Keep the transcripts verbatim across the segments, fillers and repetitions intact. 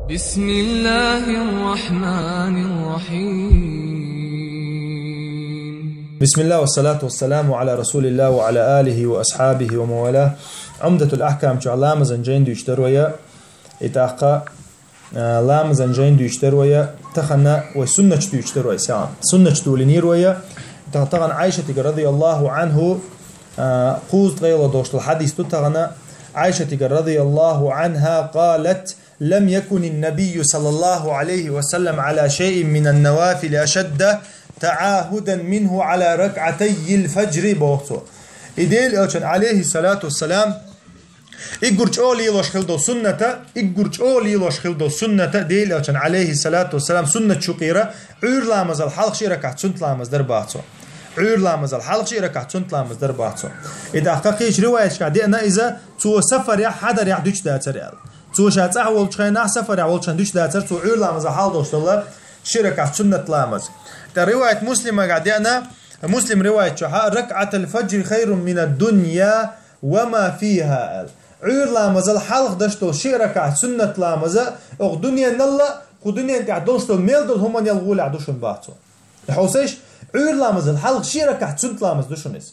بسم الله الرحمن الرحيم. بسم الله والصلاة والسلام على رسول الله وعلى آله وأصحابه ومن والاه. Умдатул Ахкам чу ламазан жайн дуьйцуш дар вай. И тӀаккха, а, ламазан жайн дуьйцуш дар вай. Тахан вай суннаташ дуьйцуш дар вай, саьн. Суннаташ доланера вай. Та-, тахан Ӏайшатигара радияллаху анху, а, кхузткъеи ткъоалагӀа долаш дола хьадис ду тахан. Ӏайшатигара радияллаху анха قالت: لم يكن النبي صلى الله عليه وسلم على شيء من النوافل أشد تعاهدا منه على ركعتي الفجر, боху цо. И Делан Элчан, алейхиссалату вассалам, уггар чӀогӀа лелош хилла дола сунната, уггар чӀогӀа лелош хилла дола сунната, Делан Элчан, алейхиссалату вассалам, суннаташ юкъера, Ӏуьйра ламазал хьалха ши ракаӀат суннат ламаз дар, боху цо. Ӏуьйра ламазал хьалха ши ракаӀат суннат ламаз дар, боху цо. И тӀаккха кхечу риваяташкахь деана иза, цо сафарехь, хьадарехь дуьтуш дацара аьлла. Цо ша цӀахь волчу хенахь, сафарехь волчу хенахь дуьтуш дацара цо Ӏуьйра ламазал хьалха долуш долу ши ракаӀат суннат ламаз. ТӀаккха риваят Муслимагахь деана, Муслим риваят чохь: ركعتا الفجر خير من الدنيا وما فيها, аьлла. Ӏуьйра ламазал хьалха деш долу ши ракаӀат суннат ламаз а, оха дуьненал а, кху дуьнен тӀехь долуш долу мел долу хӀуманел гӀолехь ду шуна, боху цо. Хьовсийша, Ӏуьйра ламазал хьалха ши ракаӀат суннат ламаз ду шуна иза.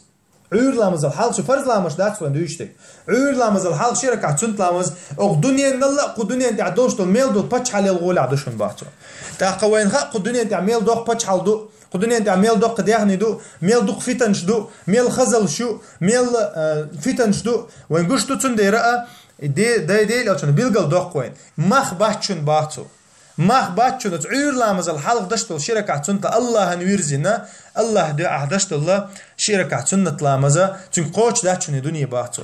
Ӏуьйра ламазал хьалха, шу фарз ламазаш дац вайн дуьйцуш дерг. Ӏуьйра ламазал хьалха ши ракаӀат суннат ламаз, оха дуьненал а, кху дуьнен тӀехь долуш долу мел долу паччахьалел гӀолехь ду шуна, боху цо. ТӀаккха вайна хаьа, кху дуьнен тӀехь мел доккха паччахьалла ду, кху дуьнен тӀехь мел доккха даьхни ду, мел дукха фитанаш ду, мел, э, фитанаш ду. Вайн гуш ду, цундела а, де-, дай Делан Элчано билгал доккху вайна. Мах бац шуна, боху цо. Мах бац шуна оцу Ӏуьйра ламазал хьалха деш долу ши ракаӀат суннат, Аллахьана вирзина, Аллахьан дуьхьа деш долу ши ракаӀат суннат ламаз а, цуьнга кхочуш дац шуна и дуьне, боху цо.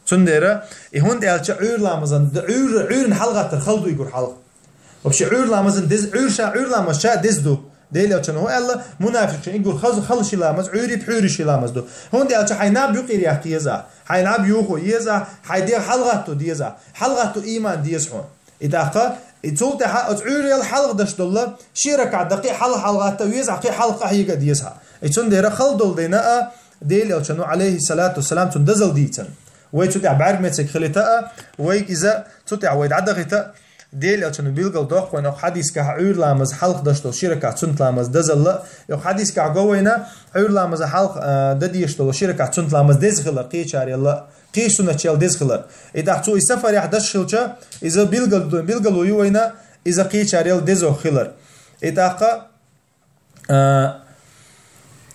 Цундела, и хӀунда аьлча Ӏуьйра ламазан, Ӏуьйра, Ӏуьйрана хьалагӀаттар хала ду и гур хьалха. Вообще, Ӏуьйра ламазан деза, Ӏуьйра ша, Ӏуьйра ламаз ша деза ду. Делан Элчано хӀун аьлла, мунафикъийн и гур хала, хала ши ламаз, Ӏуьйрий, пхьуьйрий ши ламаз ду. ХӀунда аьлча хьайн наб юкъера яккха еза ахь, хьайн наб юхо еза ахь, хьайн дегӀ хьалагӀатто деза ахь, хьалагӀатто ийман деза хьуна. И тӀаккха, и цул тӀаьхьа оцу Ӏуьйрел хьалха деш долу ши ракаӀат даккхий хьалха хьалагӀатта веза ахь, кхий хьалха къахьега деза ахь. И цундела хала долу дина а, Делан Элчано, алейхиссалату вассалам, цунна дозалла дийцина. Вай цу тӀехь бӀаьрг мециг хилийта а, вай иза цу тӀехь вай дӀадахийта а, Делан Элчано билгал доккху вайна оха хьадисехь Ӏуьйра ламаз хьалха деш долу ши ракаӀат суннат ламаз дозалла а, оха хьадисехь го вайна Ӏуьйра ламаз хьалха, а, дан дезаш долу ши ракаӀат суннат ламаз деза хилар кхечарел а, кхечу суннатчел деза хилар. И тӀаккха цо и сафарехь деш хилча, иза билгал-, билгало ю вайна, иза кхечарел дезох хилар. И тӀаккха, а,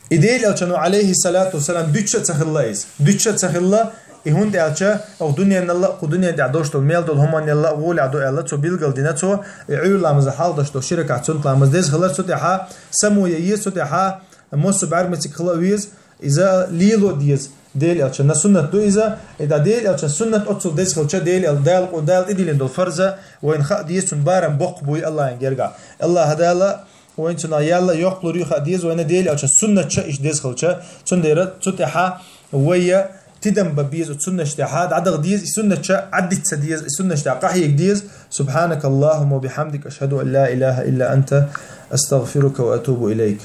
и Делан Элчано, алейхиссалату вассалам, дуьтуш а ца хилла иза. Дуьтуш а ца хилла, и хӀунда аьлча, оха дуьненал а, кху дуьнен тӀехь долуш долу мел долу хӀуманел а гӀолехь ду аьлла, цо билгал дина цо, и Ӏуьйра ламаза хьалха деш долу ши ракаӀат суннат ламаз деза хилар, цу тӀехьа само ян еза, цу тӀехьа массо а бӀаьрг мециг хила а веза, иза лело а деза. Делан Элчанан суннат ду иза, и да Делан Элчанан суннат оццул деза хилча, Делан Эл-, Дала къу-, Дала тӀедиллина долу фарз а вайна хаа деза, цуьнан барам боккха буй Аллахьан гергахь. Аллахьа Дала вайна цунах ял а, йоккха лур ю хаа деза, вайна Делан Элчанан суннаташ а иштта деза хилча, цундела цу тӀехьа вай а тидам бан беза оцу суннаташ тӀехьа, дӀадаха деза и суннаташ а, Ӏаддита ца деза и суннаташ тӀехь, къахьега деза. سبحانك اللهم وبحمدك، أشهد أن لا إله إلا أنت، أستغفرك وأتوب إليك.